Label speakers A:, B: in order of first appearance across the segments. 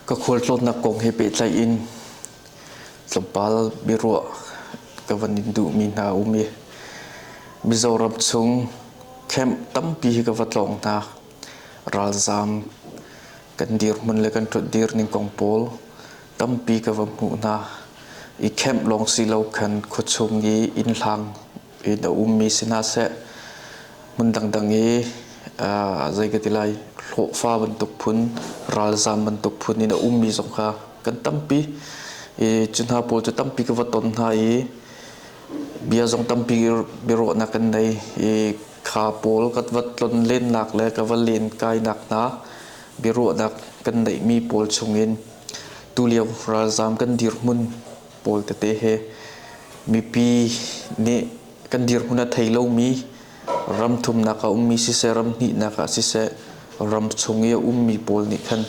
A: Ka khualtlawnnak kong he pehtlaih in tlawmpal biaruah ka van in duhmi hna a um i Mizoram chung camp tampi hi ka va tlawng hna. Ralzaam kan dirhmun le kan ṭhutdir ning kong pawl tampi ka va hmuh hna. I camp lawng si lo khan khuachung i inn hlang in a ummi si hna seh, hmun dangdang i zei ka ti lai, hlawhfa bantuk phun, ralzaam bantuk phun in a ummi zong kha kan tampi. I cu hna pawl cu tampi ka va ton hna i bia zong tampi biaruahnak kan nei i kha pawl ka va tlon lennak le ka va len kainak hna biaruahnak kan neihmi pawl chungin tulio ralzaam kan dirhmun pawl tete he mipi nih kan dirhmun a thei lomi ram thumnak ah ummi siseh ram hnihnak ah siseh ram chung i a ummi pawl nih khan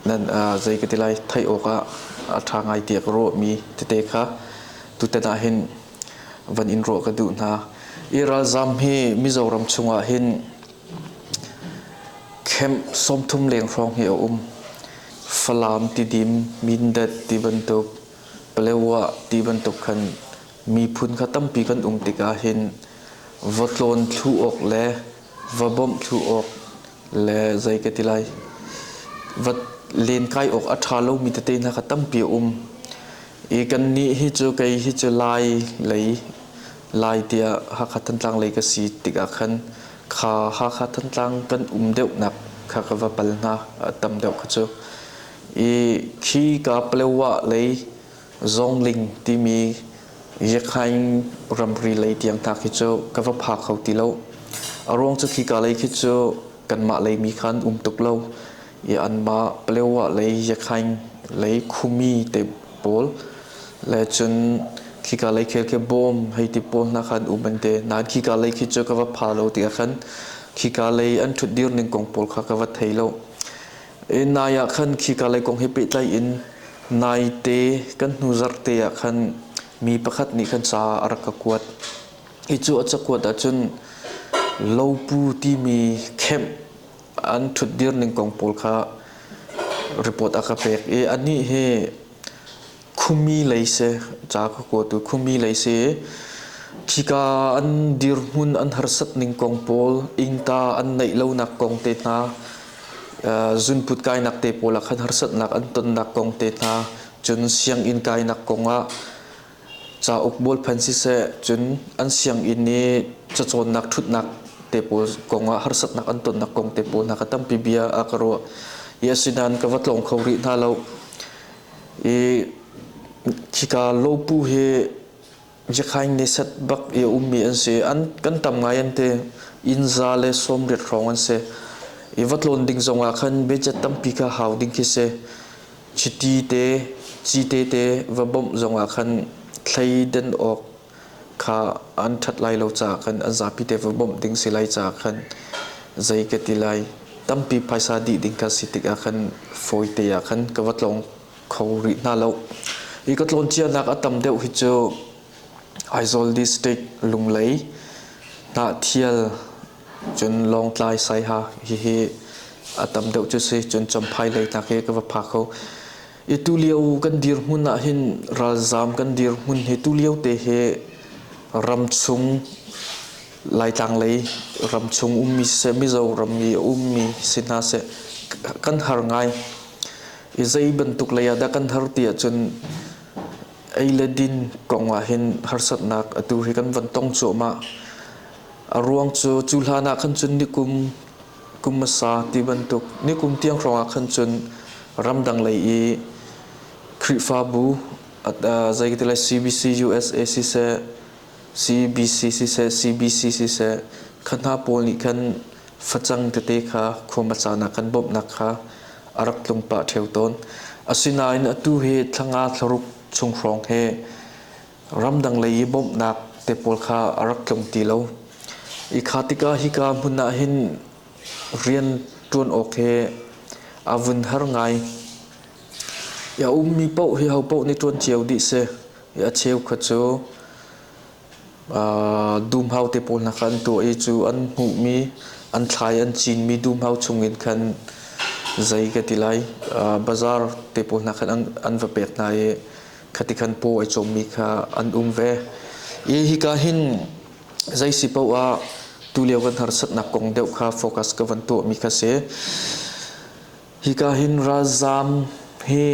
A: nan zei ka ti lai theih awkah a ṭha ngai tiah ka ruahmi tete kha tutan ah hin van in ruah ka duh hna. I ralzam hi Mizoram chungah hin camp 30 leng hrawng hi a um. Falam, Tidim, Mindat ti bantuk, Palewa ti bantuk khan miphun kha tampi kan um tikah hin va tlawn thlu awk le va bawmh thlu awk le zei ka ti lai va lenkai awk a ṭha lomi tete hna kha tampi a um. I kannih hi cu kei hi cu Lai lei Lai tiah Hakha Thantlang lei ka si tikah khan kha Hakha Thantlang kan um deuhnak kha ka va pal hna a tam deuh kha cu. I khi ka Palewa lei Zongling timi Yakhaing ramri lei tiang hna khi cu ka va pha kho ti lo. A ruang cu khika lei khi cu kanmah lei mi kha an um tuk lo. I anmah Palewa lei Yakhaing lei Khumi te pawl le cun khika lei khel khi bawm hei ti pawl hna kha an um an ti. Nain khika lei khi cu ka va pha lo tikah khan khika lei an ṭhutdir ning kong pawl kha ka va thei lo. I nai ah khan khika lei kong he pehtlai in naite kan hnu zarhte ah khan mi pakhat nih khan ca a rak ka kuat. Hi cu a cakuat ahcun lopu timi camp an ṭhutdir ning kong pawl kha report a ka pek i anih hi Khumi lei si ca ka kuatu Khumi lei si khika an dirhmun an harsat ning kong pawl ingta an neih lonak kong te hna zunput kainak te pawl ah khan harsatnak an tonnak kong te hna cun sianginn kainak kong ah cauk bualphan siseh cun an sianginn i cacawnnak ṭhutnak te pawl kong ah harsatnak an tonnak kong te pawl hna kha tampi bia a ka ruah i asinain ka va tlawng kho rih hna lo. I khika lopu hi Yakhaing nesat bak i a ummi an si. An kan tam ngai an ti. Inn 180 hrawng an si. I va tlawn ding zong ah khan budget tampi kha hau ding khi si. Chiti te, cite te va bawmh zong ah khan thleiden awk kha an ṭhat lai lo caah khan an zapi te va bawmh ding si lai caah khan zei ka ti lai tampi phaisa dih ding kha si tikah khan fawi te ah khan ka va tlawng kho rih hna lo. Hi ka tlawn cianak a tam deuh hi cu Aizawl district Lunglei Hnahthial cun Lawngtlai Saiha hihi a tam deuh cu si cun Champhai lei hna khi ka va pha kho. I tulio kan dirhmun ah hin ralzaam kan dirhmun hi tulio te hi ramchung Laitlang lei ramchung ummi siseh Mizoram i a ummi si hna seh kan har ngai. I zei bantuk lei ah dah kan har ti ahcun ei le din kong ah hin harsatnak atu hi kan van tong cuahmah. A ruang cu cu hlan ah khan cun nikum kum hmasa ti bantuk nikum tiang hrawng ah khan cun ramdang lei i Khrihfabu zei ka ti lai CBC USA siseh CBC siseh CBC siseh kha hna pawl nih khan facang tete kha khuama caan ah kan bawmhnak kha a rak tlung pah ṭheo tawn. Asinain atu hi thla nga thlaruk chung hrawng he ramdang lei i bawmhnak te pawl kha a rak tlung ti lo. I kha tikah hika hmun ah hin rian ṭuan awk hi a vun har ngai. A ummi paoh hi hopaoh nih ṭuan cio dih si. I a cheu kha cu dumhau te pawl hna kha an tuah i cu an hmuhmi an thlai an cinmi dumhau chungin khan Zei ka ti lai bazaar te pawl hna khan an va pek hna i khati khan paw ai cawmmi kha an um ve. I hika hin zei si paoh ah tulio kan harsatnak kong deuh kha focus ka van tuahmi kha si. Hika hin ralzaam hi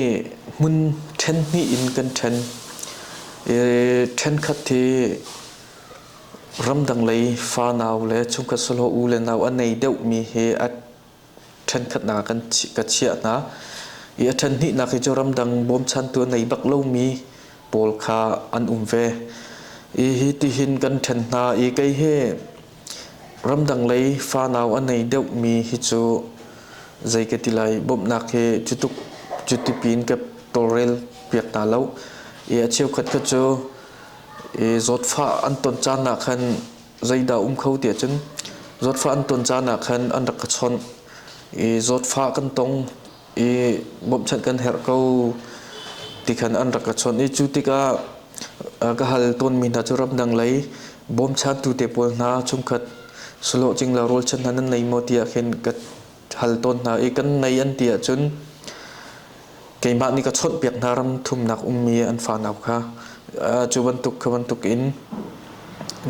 A: hmun ṭhen hnih in kan ṭhen. I ṭhenkhat hi ramdang lei fanau le chungkhat sahlawh u le nau a nei deuhmi hi a ṭhenkhatnak ah ka chiah hna. I a ṭhen hnihnak hi cu ramdang bawmchantu a nei bak lomi pawl kha an um ve. I hi tihin kan ṭhen hna i kei hi ramdang lei fanau a nei deuhmi hi cu zei ka ti lai bawmhnak hi cutuk cuti piin ka tawlrel piak hna lo. I a cheukhat kha cu i zawtfah an ton caan ah khan zeidah um kho tiah cun zawtfah an ton caan ah khan an rak ka chawnh i zawtfah kan tong i bawmhchanh kan herh ko ti khan an rak ka chawnh i cu tikah ka hal tawnmi hna cu ramdang lei bawmchantu te pawl hna chungkhat sahlawh cingla rawlchan hna nan nei maw tiah khin ka hal tawn hna i kan nei an ti ahcun keimah nih ka chawnhpiak hna ram thumnak ummi an fanau kha. Cu bantuk kha bantuk in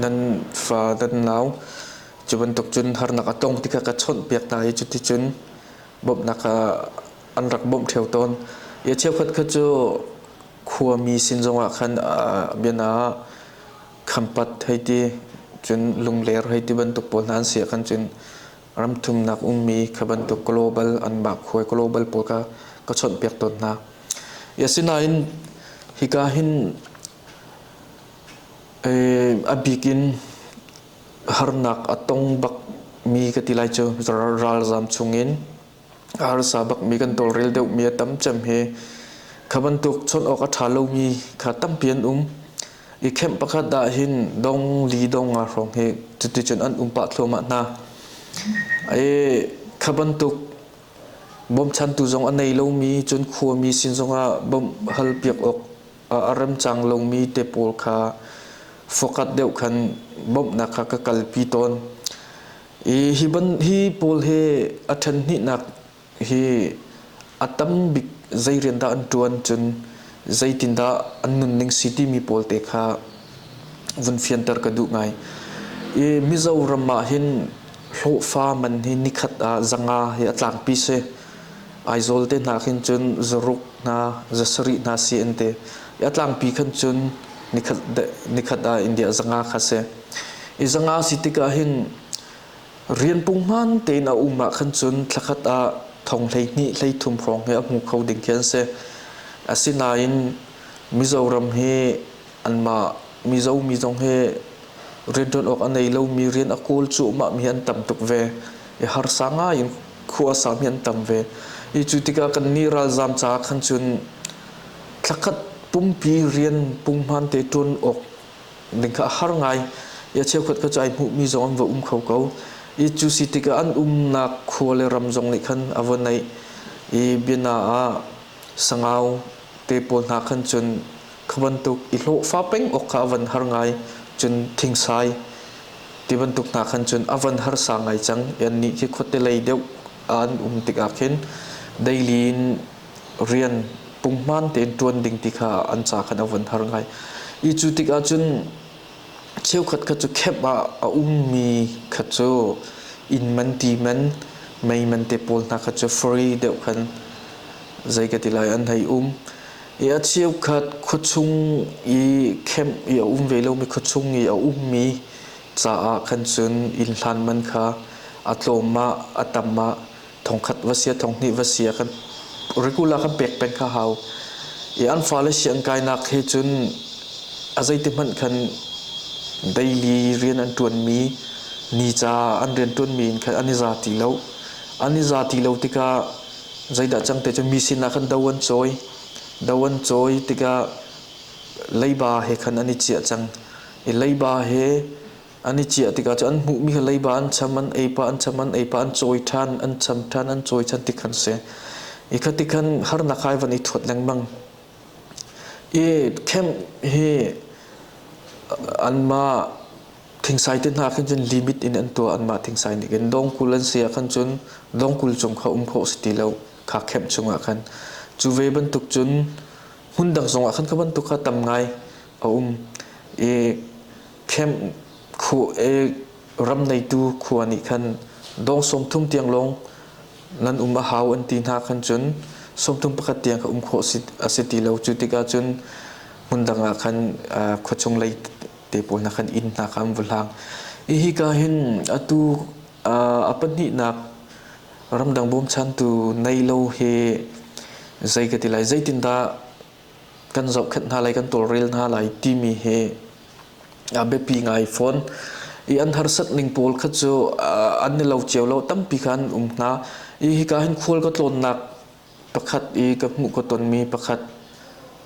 A: nan fa nan nau cu bantuk cun harnak a tong ti kha ka chawnhpiak hna i cuticun bawmhnak an rak bawmh ṭheo tawn. I cheukhat kha cu khuami sin zongah khan biana ah Khampat hei ti cun Lungler hei ti bantuk pawl hna an si ah khan cun ramthumnak ummi kha bantuk global anmah khuai global pawl kha ka chawnhpiak tawn hna. Asinain hika hin a bik in harnak a tong bak mi ka ti lai cu ralzam chungin a harsa bakmi kan tawlrel deuhmi a tam cem hi kha bantuk chawnh awk a ṭha lomi kha tampi an um. I kemh pakhat ah hin dong li dong nga hrawng hi cuticun an um pah thluahmah hna. I kha bantuk bawmchantu zong a nei lomi cun khuami sin zongah bawmh hal piak awk a remcang lomi te pawl kha fawkat deuh khan bawmhnak kha ka kalpi tawn. I hi ban hi pawl hi a ṭhen hnihnak hi a tam bik zei rian dah an ṭuan cun zeitindah an nunning si timi pawl te kha vun fianter ka duh ngai. I Mizoram ah hin hlawhfa man hi nikhat ah zanga hi a tlangpi si. Aizawl te hna khin cun zaruk hna zasarih hna si an ti. I a tlangpi khan cun nikhat nikhat ah India zanga kha si. I zanga si tikah hin Rian punghman tein a um ah khan cun thlakhat ah thong 12 13 hrawng hi a hmu kho ding khi an si. Asinain Mizoram hi anmah Mizo mi zong hi rianṭuan awk a nei lomi rian a kawl cuahmah mi an tam tuk ve. I harsa ngai in khua a sami an tam ve. I cu tikah kannih ralzaam caah khan cun thlakhat pumpi rian punghman te ṭuan awk ding kha a har ngai. I a cheukhat kha cu ai hmuhmi zong an va um kho ko. I cu si tikah an umnak khua le ram zong nih khan a va naih. I biana ah sangau te pawl hna khan cun kha bantuk i hlawhfa peng awk kha a van har ngai. Cun thingsai ti bantuk hna khan cun a van harsa ngai cang. I annih khi khuate lei deuh an um tikah khin daily in rian punghman tein ṭuan ding ti kha an ca khan a von har ngai. I cu tikah cun cheukhat kha cu camp ah a ummi kha cu inn man ti man mei man te pawl hna kha cu free deuh khan zei ka ti lai an hei um. I a cheukhat khuachung i camp i a um ve lomi khuachung i a ummi caah khan cun inn hlan man kha a tlawm ah a tam ah thongkhat va sia thonghnih va sia kan regular kan pek peng kha hau i an fale siang kainak he cun a zeiti hmanh khan daily rian an ṭuanmi ni ca an rian ṭuanmi in khan an i za ti lo an i za ti lo tikah zeidah cang te cu mi sinah khan do an cawi do an cawi tikah leiba he khan an i ciah cang i leiba he An i ciah tikah cu an hmuhmi kha leiba an cham, an ei pah, an cham, an ei pah, an cawi ṭhan, an cham ṭhan, an cawi ṭhan ti khan si. I kha ti khan harnak ai van i thuat lengmang. I camp hi anmah Thingsai te hna khin cun limit in an tuah anmah thingsai nih khin dongkul an si ah khan cun dongkul cung kha um khawh si ti lo kha camp chungah khan. Cu ve bantuk cun hmun dang zongah khan kha bantuk kha tam ngai a um. I camp khu ram neitu khua nih khan dong 30 tiang lawng nan um a hau an ti hna khan cun 31 tiang kha um khawh a si ti lo. Cu tikah cun hmun dang ah khan khuachung lei te pawl hna khan inn hna kha an va hlang. I hika hin atu a pahnihnak ramdang bawmchantu nei lo hi zei ka ti lai zeitindah kan zohkhenh hna lai kan tawlrel hna lai timi hi a biapi ngai fawn. I an harsat ning pawl kha cu an i lo cio lo tampi kha an um hna. I hika hin khual ka tlawnnak pakhat i ka hmuh ka tonmi pakhat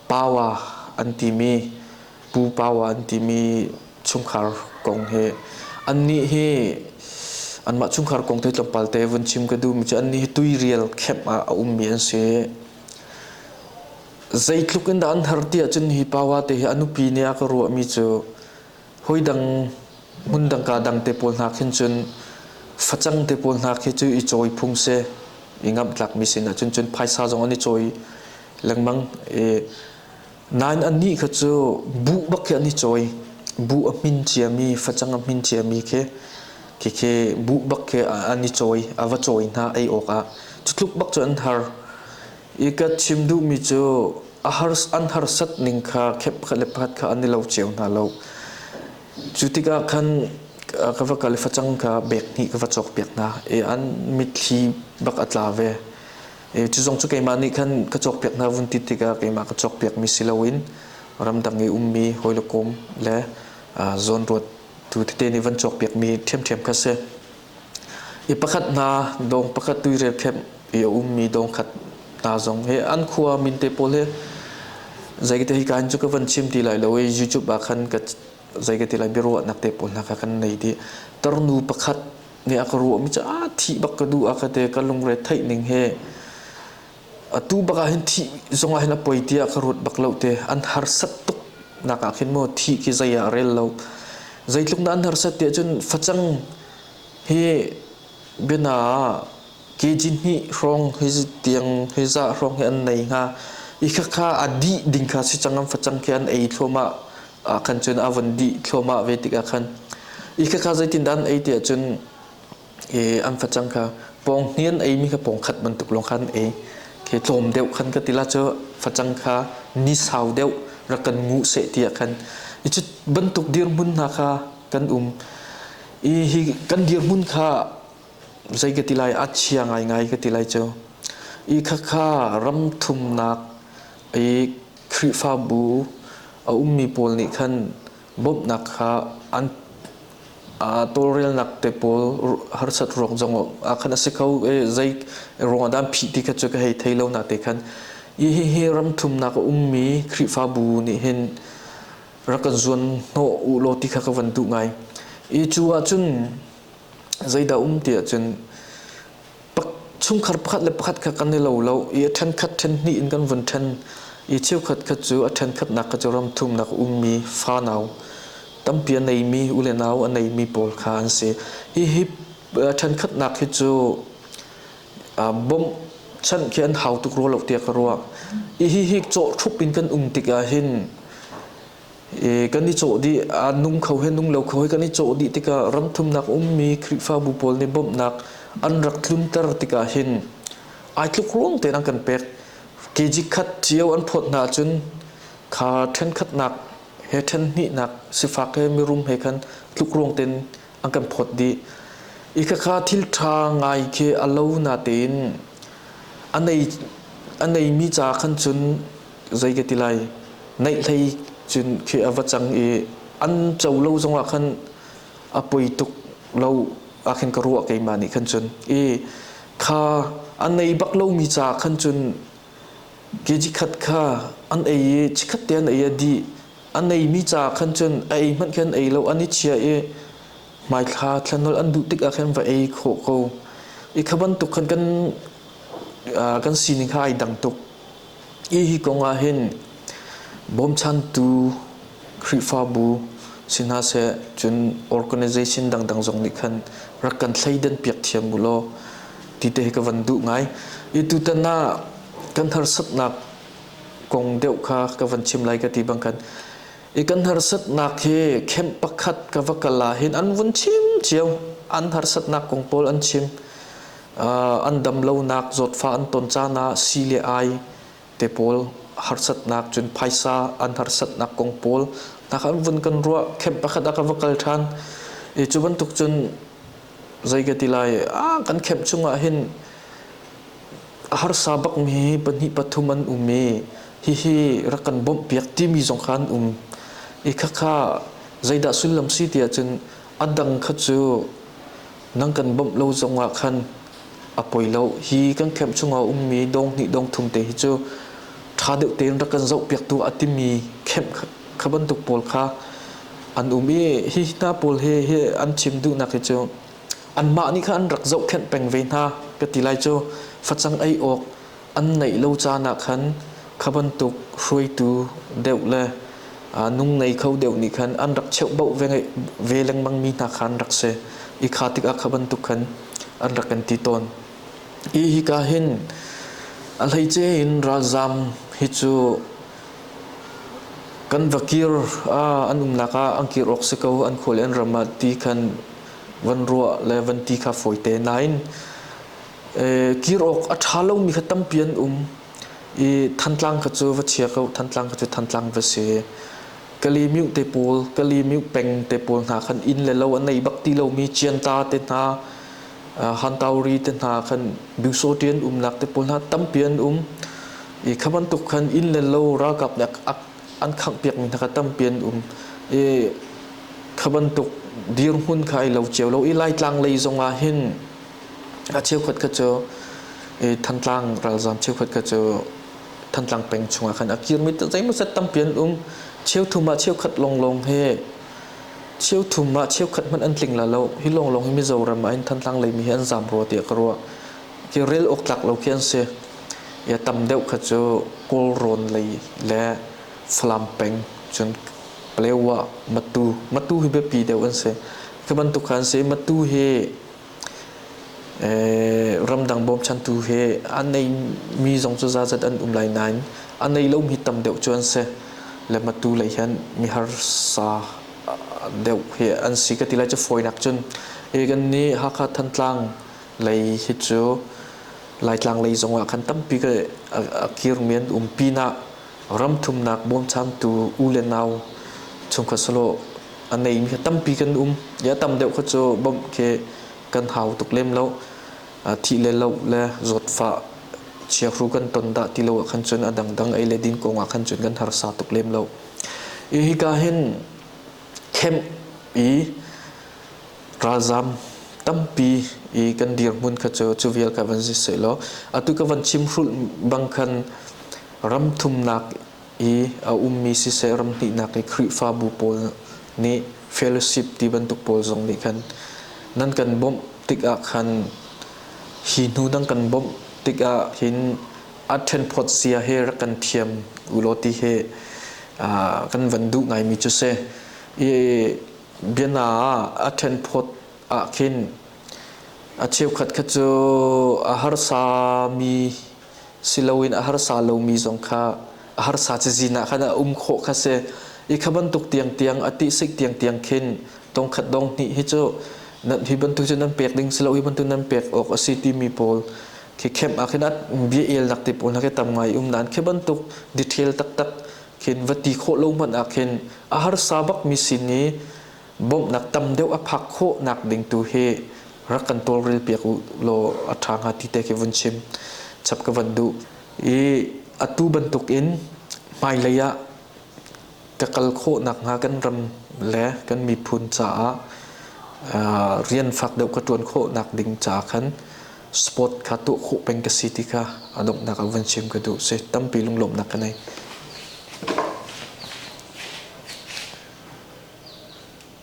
A: Pawa an timi Pu Pawa an timi chungkhar kong hi annih hi anmah chungkhar kong te tlawmpal te vun chim ka duhmi cu annih hi Tuirial camp ah a ummi an si. Zeitluk in dah an har ti ahcun hi Pawa te hi a nupi nih a ka ruahmi cu Hawidang hmundang kaa dang te pawl hna khin cun facang te pawl hna khi cu i cawi phung si. I ngamh tlakmi sin ahcun cun phaisa zong an i cawi lengmang. I nain annih kha cu buh bak khi an i cawi. Buh a hmin ciami, facang a hmin ciami khi khi buh bak khi an i cawi, a va cawi hna ei awk ah. Cu tluk bak cu an har. I ka chim duhmi cu a har, an harsat ning kha khep pakhat le pakhat kha an i lo cio hna lo. Cu tikah khan ka va kal i facang kha bek hnih ka va cawkpiak hna i an mitthli bak a tla ve. I cu zong cu keimah nih khan ka cawkpiak hna vun ti tikah keimah ka cawkpiakmi si loin ramdang i ummi hawi le kom le zawnruat tu tete nih van cawkpiakmi ṭhiamṭhiam kha si. I pakhat hna dawng pakhat tuirel khemh i a ummi dawng khat hna zong hi an khua min te pawl hi zei ka ti hi ka hin cu ka van chim ti lai lo i YouTube ah khan ka zei ka ti lai biaruahnak te pawl hna kha kan nei dih. Tarnu pakhat nih a ka ruahmi cu a thih bak ka duh a ka ti ka lungre theih ning hi atu bak ah hin thih zong ah hin a poi tiah ka ruat bak lo te an harsat tuk nak ah khin maw thih khi zei ah rel lo zeitluk na an harsat tiah cun facang hi biana ah kg hnih hrawng hi tiang hi za hrawng hi an nei hnga i khakha a dih ding kha si cang an facang khi an ei thluahmah ah khan cun a von dih thluahmah ve tikah khan i khakha zeitin dah an ei tiah cun i an facang kha pawng hnih an eimi kha pawng khat bantuk lawng khan an ei khi tlawm deuh khan ka ti la cu facang kha ni sau deuh rak kan nguh seh tiah khan i cu bantuk dirhmun hna kha kan um i hi kan dirhmun kha zei ka ti lai a chia ngaingai ka ti lai cu i khakha ram thumnak i Khrihfabu a ummi pawl nih khan bawmhnak kha an tawlrelnak te pawl harsat ruang zong ah khan a si kho i zei ruang ah dah an phih ti kha cu ka hei thei lo na te khan hi hi ram thumnak a ummi Khrihfabu nih hin rak kan zuan hnawh u law ti kha ka van duh ngai. I cu ahcun zeidah um ti ahcun chungkhar pakhat le pakhat kha kan i lo lo i a ṭhenkhat ṭhen hnih in kan vun ṭhen i cheukhat kha cu a ṭhenkhatnak kha cu ram thumnak ummi fanau tampi a neimi u le nau a neimi pawl kha an si. Hihi ṭhenkhatnak hi cu bawmh chanh khi an hau tuk rua lo tiah ka ruah. I hihi cawh ṭhup in kan um tikah hin kan i cawh dih a nung kho he nung lo kho he kan i cawh dih tikah ram thumnak ummi Khrihfabu pawl nih bawmhnak an rak tlunter tikah hin ai tluk ruang tein an kan pek. Kg khat cio an phawt hna ahcun kha ṭhenkhatnak he ṭhen hnihnak sifak he mirum he khan tluk ruang tein an kan phawt dih. I khakha thil ṭha ngai khi a lo natein a nei a neimi ca khan cun zei ka ti lai neih hlei cun khi a va cang i an co lo zongah khan a poi tuk lo ah khin ka ruah keimah nih khan cun i kha a nei bak lomi ca khan cun kg khat kha an ei i chikhat te an ei a dih an eimi ca khan cun a ei hmanh khan ei lo an i chia i hmaithla thlanol an duh tik ah khan va ei khawh ko i kha bantuk khan kan kan sining kha ai dang tuk i hi kong ah hin bawmchantu Khrihfabu. Si hna seh cun organization dangdang zong nih khan rak kan thleidan piak thiam u law ti te hi ka van duh ngai. I tutan ah kan harsatnak kong deuh kha ka van chim lai ka ti bang khan i kan harsatnak hi camp pakhat ka va kal ah hin an vun chim cio. An harsatnak kong pawl an chim. An dam lonak zawtfah an ton caan ah si le ai te pawl harsatnak cun phaisa an harsatnak kong pawl hna kha an vun kan ruah. Camp pakhat ah ka va kal ṭhan i cu bantuk cun zei ka ti lai, kan camp chungah hin a harsa bakmi pahnih pathum an um i hihi rak kan bawmhpiak timi zong kha an um i khakha zeidah sullam si ti ahcun a dang kha cu nang kan bawmh lo zongah khan a poi lo, hi kan camp chungah ummi dong hnih dong thum te hi cu ṭha deuh tein rak kan zohpiak tu a timi camp kha bantuk pawl kha an um i hi hna pawl hi hi an chim duhnak hi cu anmah nih khan an rak zohkhenh peng ve hna ka ti lai cu. Facang ei awk an neih lo caan ah khan kha bantuk hruaitu deuh le nung nei kho deuh nih khan an rak cheuhbauh ve, ve lengmang mi hna kha an rak si i kha tikah kha bantuk khan an rak kan ti tawn. I hika hin a hleice in ralzam hi cu kan va kir an umnak ah an kir awk si ko, an khua le an ram ah ti khan van ruah le van ti kha fawite nain kir awk a ṭha lomi kha tampi an um i Thantlang kha cu va chia ko, Thantlang kha cu Thantlang va si. Kalemyo te pawl, Kalemyo peng te pawl hna khan inn le lo a nei bak ti lomi Cianta te hna, Hantauri te hna khan Byusawṭi an umnak te pawl hna tampi an um i kha bantuk khan inn le lo ralkap nih an khanghpiakmi hna kha tampi an um i kha bantuk dirhmun kha ai lo cio lo i Laitlang lei zongah hin a cheukhat kha cu Thantlang ralzaam cheukhat kha cu Thantlang peng chungah khan a kirmi zeimawzat tampi an um. Cheuthum ah cheukhat lawnglawng he cheuthum ah cheukhat hmanh an tling la lo. Hi lawnglawng hi Mizoram ah hin Thantlang leimi hi an zaam rua tiah ka ruah. Khi rel awk tlak lo khi an si. Ya tam deuh kha cu Kawlrawn lei le Falam peng cun Palewa, Matu, Matu hi biapi deuh an si. Khi bantuk kha an si. Matu hi ramdang bawmchantu he a neimi zong cu zazat an um lai nain a nei lomi tam deuh cu an si. Le Matu lei hian mi harsa deuh hi an si ka ti lai cu fawinak cun. Kan nih Hakha Thantlang lei hi cu Laitlang lei zongah khan tampi ka a kirmi an um pinah ramthumnak bawmchantu u le nau chungkhat sawlawh a neimi kha tampi kan um. Ya tam deuh kha cu bawmh khi kan hau tuk lem lo. Thih le loh le zawtfah chiahru kan ton dah ti lo ah khan cun a dangdang ei le din kong ah khan cun kan harsa tuk lem lo. I hika hin camp i ralzam tampi i kan dirhmun kha cu cu vial kha van si sehlaw atu ka van chim hrulh bang khan ram thumnak i a ummi siseh ram hnihnak i Khrihfabu pawl nih fellowship ti bantuk pawl zong nih khan nan kan bawmh tikah khan hi hnu nan kan bawmh tikah hin a ṭhenphawt sia he rak kan thiam ulaw ti hi kan van duh ngaimi cu si. I biana ah a ṭhenphawt ah khin a cheukhat kha cu a harsami si loin a harsa lomi zong kha a harsa cazin ah khan a um khawh kha si. I kha bantuk tiangtiang a tihsik tiangtiang khin dongkhat dong hnih hi cu hi bantuk cu nan pek ding si lo, hi bantuk nan pek awk a si timi pawl khi camp ah khin bia elnak te pawl hna khi tam ngai um nain khi bantuk detail taktak khin va ti khawh lo hmanh ah khin a harsa bakmi sin i bawmhnak tam deuh a phak khawh nak ding tu hi rak kan tawlrel piak u law a ṭha hnga ti te khi vun chim chap ka van duh. I atu bantuk in hmailei ah ka kal khawh nakhnga kan ram le kan miphun caah rian fak deuh ka ṭuan khawh nak ding caah khan sport kha tuah khawh peng ka si ti kha a donghnak ah van chim ka duh si. Tampi lunglawmhnak ka nei.